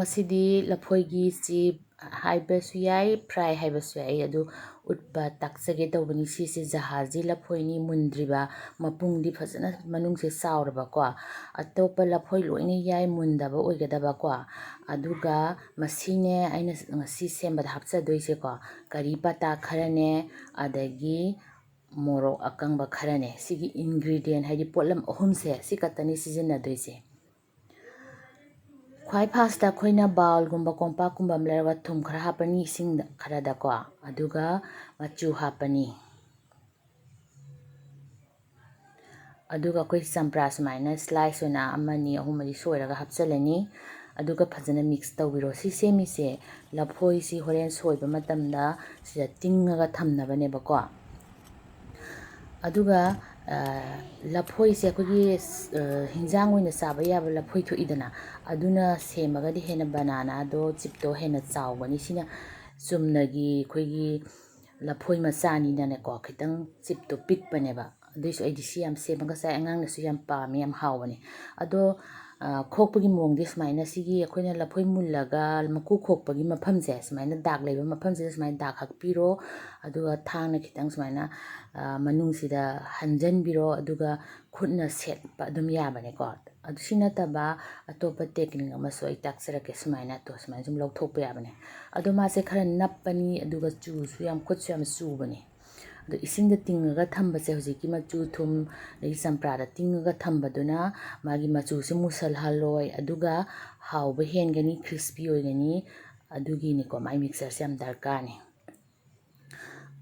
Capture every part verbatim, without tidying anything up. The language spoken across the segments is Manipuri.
ꯉꯁꯤꯗꯤ ꯂꯐꯣꯏꯒꯤ ꯆꯤꯞ ꯍꯥꯏꯕꯁꯨ ꯌꯥꯏ, ꯐ꯭ꯔꯥꯏ ꯍꯥꯏꯕꯁꯨ ꯌꯥꯏ, ꯑꯗꯨ ꯎꯠꯄ ꯇꯥꯛꯆꯒꯦ ꯇꯧꯕꯅꯤ꯫ ꯁꯤꯁꯦ ꯖꯍꯥꯖꯤ ꯂꯐꯣꯏꯅꯤ, ꯃꯨꯟꯗ꯭ꯔꯤꯕ, ꯃꯄꯨꯡꯗꯤ ꯐꯖꯅ ꯃꯅꯨꯡꯁꯦ ꯆꯥꯎꯔꯕꯀꯣ꯫ ꯑꯇꯣꯞꯄ ꯂꯐꯣꯏ ꯂꯣꯏꯅ ꯌꯥꯏ, ꯃꯨꯟꯗꯕ ꯑꯣꯏꯒꯗꯕꯀꯣ꯫ ꯑꯗꯨꯒ ꯃꯁꯤꯅꯦ ꯑꯩꯅ ꯉꯁꯤ ꯁꯦꯝꯕꯗ ꯍꯥꯞꯆꯗꯣꯏꯁꯦꯀꯣ, ꯀꯔꯤ ꯄꯇꯥ ꯈꯔꯅꯦ, ꯑꯗꯒꯤ ꯃꯣꯔꯣꯛ ꯑꯀꯪꯕ ꯈꯔꯅꯦ꯫ ꯁꯤꯒꯤ ꯏꯟꯒ꯭ꯔꯤꯗꯤꯌꯦꯟ ꯍꯥꯏꯗꯤ ꯄꯣꯠꯂꯝ ꯑꯍꯨꯝꯁꯦ ꯁꯤ ꯈꯛꯇꯅꯤ ꯁꯤꯖꯤꯟꯅꯗꯣꯏꯁꯦ꯫ ꯈ꯭ꯋꯥꯏ ꯐꯥꯔꯁꯇ ꯑꯩꯈꯣꯏꯅ ꯕꯥꯎꯜꯒꯨꯝꯕ ꯀꯣꯝꯄꯥꯛꯀꯨꯝꯕ ꯑꯃ ꯂꯩꯔꯒ ꯊꯨꯝ ꯈꯔ ꯍꯥꯞꯄꯅꯤ ꯏꯁꯤꯡꯗ ꯈꯔꯗꯀꯣ, ꯑꯗꯨꯒ ꯃꯆꯨ ꯍꯥꯞꯄꯅꯤ꯫ ꯑꯗꯨꯒ ꯑꯩꯈꯣꯏ ꯆꯝꯄ꯭ꯔꯥ ꯁꯨꯃꯥꯏꯅ ꯁ꯭ꯂꯥꯏꯁ ꯑꯣꯏꯅ ꯑꯃꯅꯤ ꯑꯍꯨꯝ ꯃꯔꯤ ꯁꯣꯏꯔꯒ ꯍꯥꯞꯆꯤꯜꯂꯅꯤ꯫ ꯑꯗꯨꯒ ꯐꯖꯅ ꯃꯤꯛꯁ ꯇꯧꯕꯤꯔꯣ꯫ ꯁꯤ ꯁꯦꯝꯃꯤꯁꯦ ꯂꯐꯣꯏꯁꯤ ꯍꯣꯔꯦꯟ ꯁꯣꯏꯕ ꯃꯇꯝꯗ ꯁꯤꯗ ꯇꯤꯡꯉꯒ ꯊꯝꯅꯕꯅꯦꯕꯀꯣ꯫ ꯑꯗꯨꯒ ꯂꯐꯣꯏꯁꯦ ꯑꯩꯈꯣꯏꯒꯤ ꯍꯤꯟꯖꯥꯡ ꯑꯣꯏꯅ ꯆꯥꯕ ꯌꯥꯕ ꯂꯐꯣꯏ ꯊꯣꯛꯏꯗꯅ, ꯑꯗꯨꯅ ꯁꯦꯝꯃꯒꯗꯤ ꯍꯦꯟꯅ ꯕꯅꯥꯅꯥꯗꯣ ꯆꯤꯞꯇꯣ ꯍꯦꯟꯅ ꯆꯥꯎꯒꯅꯤ꯫ ꯁꯤꯅ ꯆꯨꯝꯅꯒꯤ ꯑꯩꯈꯣꯏꯒꯤ ꯂꯐꯣꯏ ꯃꯆꯥꯅꯤꯅꯅꯦꯀꯣ, ꯈꯤꯇꯪ ꯆꯤꯞꯇꯣ ꯄꯤꯛꯄꯅꯦꯕ꯫ ꯑꯗꯨꯏꯁꯨ ꯑꯩꯗꯤ ꯁꯤ ꯌꯥꯝ ꯁꯦꯝꯃꯒ ꯆꯥꯏ, ꯑꯉꯥꯡꯅꯁꯨ ꯌꯥꯝ ꯄꯥꯝꯃꯦ, ꯌꯥꯝ ꯍꯥꯎꯕꯅꯦ꯫ ꯑꯗꯣ ꯈꯣꯛꯄꯒꯤ ꯃꯑꯣꯡꯗꯤ ꯁꯨꯃꯥꯏꯅ, ꯁꯤꯒꯤ ꯑꯩꯈꯣꯏꯅ ꯂꯐꯣꯏ ꯃꯨꯜꯂꯒ ꯃꯀꯨ ꯈꯣꯛꯄꯒꯤ ꯃꯐꯝꯁꯦ, ꯁꯨꯃꯥꯏꯅ ꯗꯥꯛ ꯂꯩꯕ ꯃꯐꯝꯁꯤꯗ ꯁꯨꯃꯥꯏꯅ ꯗꯥꯛ ꯍꯛꯄꯤꯔꯣ꯫ ꯑꯗꯨꯒ ꯊꯥꯡꯅ ꯈꯤꯇꯪ ꯁꯨꯃꯥꯏꯅ ꯃꯅꯨꯡꯁꯤꯗ ꯍꯟꯖꯟꯕꯤꯔꯣ꯫ ꯑꯗꯨꯒ ꯈꯨꯠꯅ ꯁꯦꯠꯄ ꯑꯗꯨꯝ ꯌꯥꯕꯅꯦꯀꯣ꯫ ꯑꯗꯨ ꯁꯤ ꯅꯠꯇꯕ ꯑꯇꯣꯞꯄ ꯇꯦꯛꯅꯤꯛ ꯑꯃꯁꯨ ꯑꯩ ꯇꯥꯛꯆꯔꯛꯀꯦ꯫ ꯁꯨꯃꯥꯏꯅ ꯇꯣ ꯁꯨꯃꯥꯏꯅ ꯁꯨꯝ ꯂꯧꯊꯣꯛꯄ ꯌꯥꯕꯅꯦ꯫ ꯑꯗꯣ ꯃꯥꯁꯦ ꯈꯔ ꯅꯞꯄꯅꯤ, ꯑꯗꯨꯒ ꯆꯨꯁꯨ ꯌꯥꯝ, ꯈꯨꯠꯁꯨ ꯌꯥꯝ ꯆꯨꯕꯅꯦ꯫ ꯑꯗꯣ ꯏꯁꯤꯡꯗ ꯇꯤꯡꯉꯒ ꯊꯝꯕꯁꯦ, ꯍꯧꯖꯤꯛꯀꯤ ꯃꯆꯨ, ꯊꯨꯝ, ꯑꯗꯒꯤ ꯆꯝꯄ꯭ꯔꯥꯗ ꯇꯤꯡꯉꯒ ꯊꯝꯕꯗꯨꯅ ꯃꯥꯒꯤ ꯃꯆꯨꯁꯦ ꯃꯨꯁꯜꯍꯜꯂꯣꯏ, ꯑꯗꯨꯒ ꯍꯥꯎꯕ ꯍꯦꯟꯒꯅꯤ, ꯈ꯭ꯔꯤꯁꯄꯤ ꯑꯣꯏꯒꯅꯤ꯫ ꯑꯗꯨꯒꯤꯅꯤꯀꯣ, ꯃꯥꯏ ꯃꯤꯛꯁꯆꯔꯁꯦ ꯌꯥꯝ ꯗꯔꯀꯥꯔꯅꯤ꯫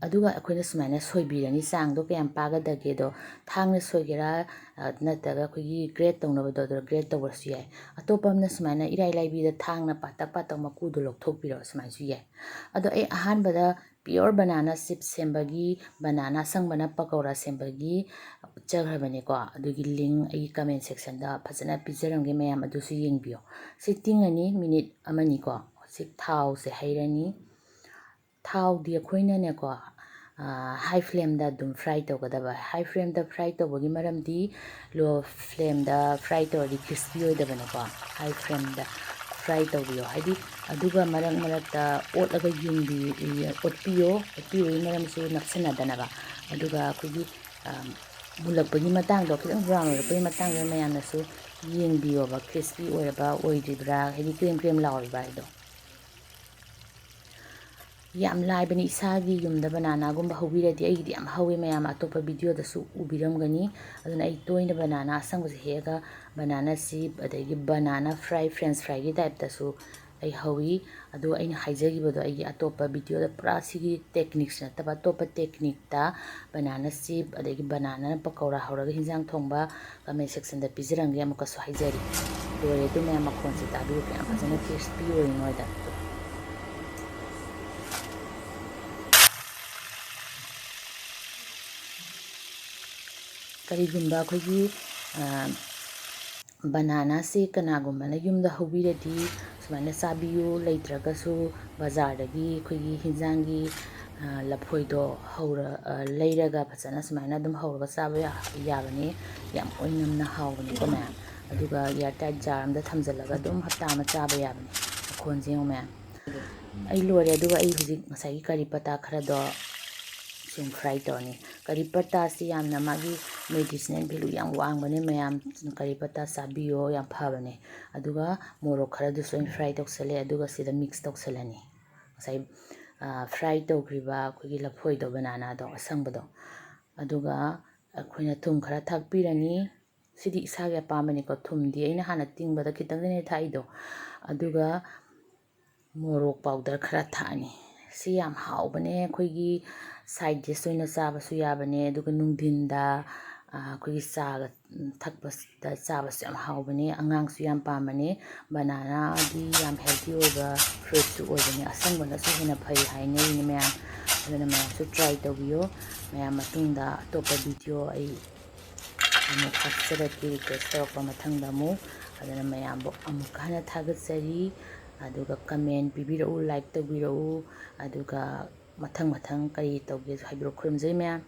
ꯑꯗꯨꯒ ꯑꯩꯈꯣꯏꯅ ꯁꯨꯃꯥꯏꯅ ꯁꯣꯏꯕꯤꯔꯅꯤ꯫ ꯆꯥꯡꯗꯣ ꯀꯌꯥꯝ ꯄꯥꯒꯗꯒꯦꯗꯣ, ꯊꯥꯡꯅ ꯁꯣꯏꯒꯦꯔꯥ, ꯅꯠꯇ꯭ꯔꯒ ꯑꯩꯈꯣꯏꯒꯤ ꯒ꯭ꯔꯦꯠ ꯇꯧꯅꯕꯗꯣ, ꯑꯗꯨꯗ ꯒ꯭ꯔꯦꯠ ꯇꯧꯔꯁꯨ ꯌꯥꯏ꯫ ꯑꯇꯣꯞꯄ ꯑꯃꯅ ꯁꯨꯃꯥꯏꯅ ꯏꯔꯥꯏ ꯂꯥꯏꯕꯤꯗ ꯊꯥꯡꯅ ꯄꯥꯇꯛ ꯄꯥꯇꯛ ꯃꯀꯨꯗꯣ ꯂꯧꯊꯣꯛꯄꯤꯔꯣ, ꯁꯨꯃꯥꯏꯅꯁꯨ ꯌꯥꯏ꯫ ꯑꯗꯣ ꯑꯩ ꯑꯍꯥꯟꯕꯗ ꯄꯤꯌꯣꯔ ꯕꯅꯥꯅꯥ ꯆꯤꯞꯁ ꯁꯦꯝꯕꯒꯤ, ꯕꯅꯥꯅꯥ ꯑꯁꯪꯕꯅ ꯄꯀꯧꯔꯥ ꯁꯦꯝꯕꯒꯤ ꯎꯠꯆꯈ꯭ꯔꯕꯅꯦꯀꯣ꯫ ꯑꯗꯨꯒꯤ ꯂꯤꯡ ꯑꯩꯒꯤ ꯀꯃꯦꯟ ꯁꯦꯛꯁꯟꯗ ꯐꯖꯅ ꯄꯤꯖꯔꯝꯒꯦ, ꯃꯌꯥꯝ ꯑꯗꯨꯁꯨ ꯌꯦꯡꯕꯤꯌꯣ꯫ ꯁꯤ ꯇꯤꯡꯉꯅꯤ ꯃꯤꯅꯤꯠ ꯑꯃꯅꯤꯀꯣ꯫ ꯍꯧꯖꯤꯛ ꯊꯥꯎꯁꯦ ꯍꯩꯔꯅꯤ꯫ ꯊꯥꯎꯗꯤ ꯑꯩꯈꯣꯏꯅꯅꯦꯀꯣ, ꯍꯥꯏ ꯐ꯭ꯂꯦꯝꯗ ꯑꯗꯨꯝ ꯐ꯭ꯔꯥꯏ ꯇꯧꯒꯗꯕ꯫ ꯍꯥꯏ ꯐ꯭ꯂꯦꯝꯗ ꯐ꯭ꯔꯥꯏ ꯇꯧꯕꯒꯤ ꯃꯔꯝꯗꯤ ꯂꯣ ꯐ꯭ꯂꯦꯝꯗ ꯐ꯭ꯔꯥꯏ ꯇꯧꯔꯗꯤ ꯀ꯭ꯔꯤꯁꯄꯤ ꯑꯣꯏꯗꯕꯅꯦꯀꯣ꯫ ꯍꯥꯏ ꯐ꯭ꯂꯦꯝꯗ ꯐ꯭ꯔꯥꯏ ꯇꯧꯕꯤꯌꯣ꯫ ꯍꯥꯏꯗꯤ ꯑꯗꯨꯒ ꯃꯔꯛ ꯃꯔꯛꯇ ꯑꯣꯠꯂꯒ ꯌꯦꯡꯕꯤ-, ꯑꯣꯠꯄꯤꯌꯣ꯫ ꯑꯣꯠꯄꯤꯕꯒꯤ ꯃꯔꯝꯁꯨ ꯅꯞꯁꯤꯟꯅꯗꯅꯕ꯫ ꯑꯗꯨꯒ ꯑꯩꯈꯣꯏꯒꯤ, ꯑ, ꯃꯨꯜꯂꯛꯄꯒꯤ ꯃꯇꯥꯡꯗꯣ, ꯈꯤꯇꯪ ꯕ꯭ꯔꯥꯎꯟ ꯑꯣꯏꯔꯛꯄꯒꯤ ꯃꯇꯥꯡꯗꯨꯗ ꯃꯌꯥꯝꯅꯁꯨ ꯌꯦꯡꯕꯤꯌꯣꯕ, ꯀ꯭ꯔꯤꯁꯄꯤ ꯑꯣꯏꯔꯕ ꯑꯣꯏꯗ꯭ꯔꯤꯕ꯭ꯔꯥ, ꯍꯥꯏꯗꯤ ꯀ꯭ꯔꯦꯝ ꯀ꯭ꯔꯦꯝ ꯂꯥꯎꯔꯤꯕ꯭ꯔꯥ ꯍꯥꯏꯗꯣ꯫ ꯌꯥꯝ ꯂꯥꯏꯕꯅꯤ, ꯏꯁꯥꯒꯤ ꯌꯨꯝꯗ ꯕꯅꯥꯅꯥꯒꯨꯝꯕ ꯍꯧꯕꯤꯔꯗꯤ꯫ ꯑꯩꯒꯤꯗꯤ ꯌꯥꯝ ꯍꯧꯋꯤ, ꯃꯌꯥꯝ ꯑꯇꯣꯞꯄ ꯚꯤꯗꯤꯑꯣꯗꯁꯨ ꯎꯕꯤꯔꯝꯒꯅꯤ꯫ ꯑꯗꯨꯅ ꯑꯩ ꯇꯣꯏꯅ ꯕꯅꯥꯅꯥ ꯑꯁꯪꯕꯁꯦ ꯍꯦꯛꯑꯒ ꯕꯅꯥꯅꯥ ꯆꯤꯞ, ꯑꯗꯒꯤ ꯕꯅꯥꯅꯥ ꯐ꯭ꯔꯥꯏ, ꯐ꯭ꯔꯦꯟꯁ ꯐ꯭ꯔꯥꯏꯒꯤ ꯇꯥꯏꯞꯇꯁꯨ ꯑꯩ ꯍꯧꯋꯤ꯫ ꯑꯗꯨ ꯑꯩꯅ ꯍꯥꯏꯖꯈꯤꯕꯗꯣ, ꯑꯩꯒꯤ ꯑꯇꯣꯞꯄ ꯚꯤꯗꯤꯑꯣꯗ ꯄꯨꯔꯥ ꯁꯤꯒꯤ ꯇꯦꯛꯅꯤꯛꯁ ꯅꯠꯇꯕ ꯑꯇꯣꯞꯄ ꯇꯦꯛꯅꯤꯛꯇ ꯕꯅꯥꯅꯥ ꯆꯤꯞ, ꯑꯗꯒꯤ ꯕꯅꯥꯅꯥꯅ ꯄꯀꯧꯔꯥ ꯍꯧꯔꯒ ꯍꯤꯟꯖꯥꯡ ꯊꯣꯡꯕ ꯀꯃꯦꯟ ꯁꯦꯛꯁꯟꯗ ꯄꯤꯖꯔꯝꯒꯦ꯫ ꯑꯃꯨꯛꯀꯁꯨ ꯍꯥꯏꯖꯔꯤ, ꯂꯣꯏꯔꯦ꯫ ꯑꯗꯨ ꯃꯌꯥꯝ ꯃꯈꯣꯟꯁꯦ ꯇꯥꯕꯤꯌꯨ, ꯀꯌꯥꯝ ꯐꯖꯅ ꯀ꯭ꯔꯤꯁꯄꯤ ꯑꯣꯏꯔꯤ ꯅꯣꯏꯗ꯫ ꯀꯔꯤꯒꯨꯝꯕ ꯑꯩꯈꯣꯏꯒꯤ, ꯑ, ꯕꯅꯥꯅꯥꯁꯤ ꯀꯅꯥꯒꯨꯝꯕꯅ ꯌꯨꯝꯗ ꯍꯧꯕꯤꯔꯗꯤ ꯁꯨꯃꯥꯏꯅ ꯆꯥꯕꯤꯌꯨ, ꯂꯩꯇ꯭ꯔꯒꯁꯨ ꯕꯖꯥꯔꯗꯒꯤ ꯑꯩꯈꯣꯏꯒꯤ ꯍꯤꯟꯖꯥꯡꯒꯤ, ꯑ, ꯂꯐꯣꯏꯗꯣ ꯍꯧꯔ-, ꯑ, ꯂꯩꯔꯒ ꯐꯖꯅ ꯁꯨꯃꯥꯏꯅ ꯑꯗꯨꯝ ꯍꯧꯔꯒ ꯆꯥꯕ ꯌꯥ-, ꯌꯥꯕꯅꯤ꯫ ꯌꯥꯝ ꯑꯣꯏꯅꯝꯅ ꯍꯥꯎꯕꯅꯤꯀꯣ ꯃꯌꯥꯝ꯫ ꯑꯗꯨꯒ ꯏꯌꯥꯔ ꯇꯥꯏꯠ ꯖꯥꯔ ꯑꯃꯗ ꯊꯝꯖꯤꯜꯂꯒ ꯑꯗꯨꯝ ꯍꯞꯇꯥ ꯑꯃ ꯆꯥꯕ ꯌꯥꯕꯅꯤ꯫ ꯃꯈꯣꯟꯁꯦ ꯌꯦꯡꯉꯨ ꯃꯌꯥꯝ꯫ ꯑꯩ ꯂꯣꯏꯔꯦ꯫ ꯑꯗꯨꯒ ꯑꯩ ꯍꯧꯖꯤꯛ ꯉꯁꯥꯏꯒꯤ ꯀꯔꯤ ꯄꯇꯥ ꯈꯔꯗꯣ ꯁꯨꯝ ꯐ꯭ꯔꯥꯏ ꯇꯧꯔꯅꯤ꯫ ꯀꯔꯤ ꯄꯇꯥꯁꯤ ꯌꯥꯝꯅ ꯃꯥꯒꯤ ꯃꯦꯗꯤꯁꯤꯅꯦꯜ ꯚꯦꯂꯨ ꯌꯥꯝ ꯋꯥꯡꯕꯅꯦ ꯃꯌꯥꯝ꯫ ꯀꯔꯤ ꯄꯇꯥ ꯆꯥꯕꯤꯌꯣ, ꯌꯥꯝ ꯐꯕꯅꯦ꯫ ꯑꯗꯨꯒ ꯃꯣꯔꯣꯛ ꯈꯔꯗꯨꯁꯨ ꯑꯩꯅ ꯐ꯭ꯔꯥꯏ ꯇꯧꯁꯜꯂꯦ꯫ ꯑꯗꯨꯒ ꯁꯤꯗ ꯃꯤꯛꯁ ꯇꯧꯁꯜꯂꯅꯤ꯫ ꯉꯁꯥꯏ, ꯑ, ꯐ꯭ꯔꯥꯏ ꯇꯧꯈ꯭ꯔꯤꯕ ꯑꯩꯈꯣꯏꯒꯤ ꯂꯐꯣꯏꯗꯣ, ꯕꯅꯥꯅꯥꯗꯣ ꯑꯁꯪꯕꯗꯣ꯫ ꯑꯗꯨꯒ ꯑꯩꯈꯣꯏꯅ ꯊꯨꯝ ꯈꯔ ꯊꯥꯛꯄꯤꯔꯅꯤ꯫ ꯁꯤꯗꯤ ꯏꯁꯥꯒꯤ ꯑꯄꯥꯝꯕꯅꯤꯀꯣ꯫ ꯊꯨꯝꯗꯤ ꯑꯩꯅ ꯍꯥꯟꯅ ꯇꯤꯡꯕꯗ ꯈꯤꯇꯪꯗꯅꯦ ꯊꯥꯛꯏꯗꯣ꯫ ꯑꯗꯨꯒ ꯃꯣꯔꯣꯛ ꯄꯥꯎꯗꯔ ꯈꯔ ꯊꯥꯛꯑꯅꯤ꯫ ꯁꯤ ꯌꯥꯝ ꯍꯥꯎꯕꯅꯦ꯫ ꯑꯩꯈꯣꯏꯒꯤ ꯁꯥꯏꯠ ꯗꯤꯁ ꯑꯣꯏꯅ ꯆꯥꯕꯁꯨ ꯌꯥꯕꯅꯦ꯫ ꯑꯗꯨꯒ ꯅꯨꯡꯊꯤꯟꯗ, ꯑ, ꯑꯩꯈꯣꯏꯒꯤ ꯆꯥꯒ ꯊꯛꯄꯁꯤꯗ ꯆꯥꯕꯁꯨ ꯌꯥꯝ ꯍꯥꯎꯕꯅꯦ꯫ ꯑꯉꯥꯡꯁꯨ ꯌꯥꯝ ꯄꯥꯝꯕꯅꯦ꯫ ꯕꯅꯥꯅꯥꯗꯤ ꯌꯥꯝ ꯍꯦꯜꯗꯤ ꯑꯣꯏꯕ ꯐ꯭ꯔꯨꯏꯠꯁꯨ ꯑꯣꯏꯕꯅꯦ꯫ ꯑꯁꯪꯕꯅꯁꯨ ꯍꯦꯟꯅ ꯐꯩ ꯍꯥꯏꯅꯩꯅꯦ ꯃꯌꯥꯝ꯫ ꯑꯗꯨꯅ ꯃꯌꯥꯝꯁꯨ ꯇ꯭ꯔꯥꯏ ꯇꯧꯕꯤꯌꯣ꯫ ꯃꯌꯥꯝ ꯃꯇꯨꯡꯗ ꯑꯇꯣꯞꯄ ꯚꯤꯗꯤꯑꯣ ꯑꯩ ꯑꯃꯨꯛ ꯍꯥꯞꯆꯔꯛꯀꯦ, ꯔꯤꯀ꯭ꯋꯦꯁ ꯇꯧꯔꯛꯄ ꯃꯊꯪꯗ ꯑꯃꯨꯛ꯫ ꯑꯗꯨꯅ ꯃꯌꯥꯝꯕꯨ ꯑꯃꯨꯛꯀ ꯍꯟꯅ ꯊꯥꯒꯠꯆꯔꯤ꯫ ꯑꯗꯨꯒ ꯀꯃꯦꯟ ꯄꯤꯕꯤꯔꯛꯎ, ꯂꯥꯏꯛ ꯇꯧꯕꯤꯔꯛꯎ꯫ ꯑꯗꯨꯒ ꯃꯊꯪ ꯃꯊꯪ ꯀꯔꯤ ꯇꯧꯒꯦꯁꯨ ꯍꯥꯏꯕꯤꯔꯛꯎ꯫ ꯈꯨꯔꯨꯝꯖꯩ ꯃꯌꯥꯝ꯫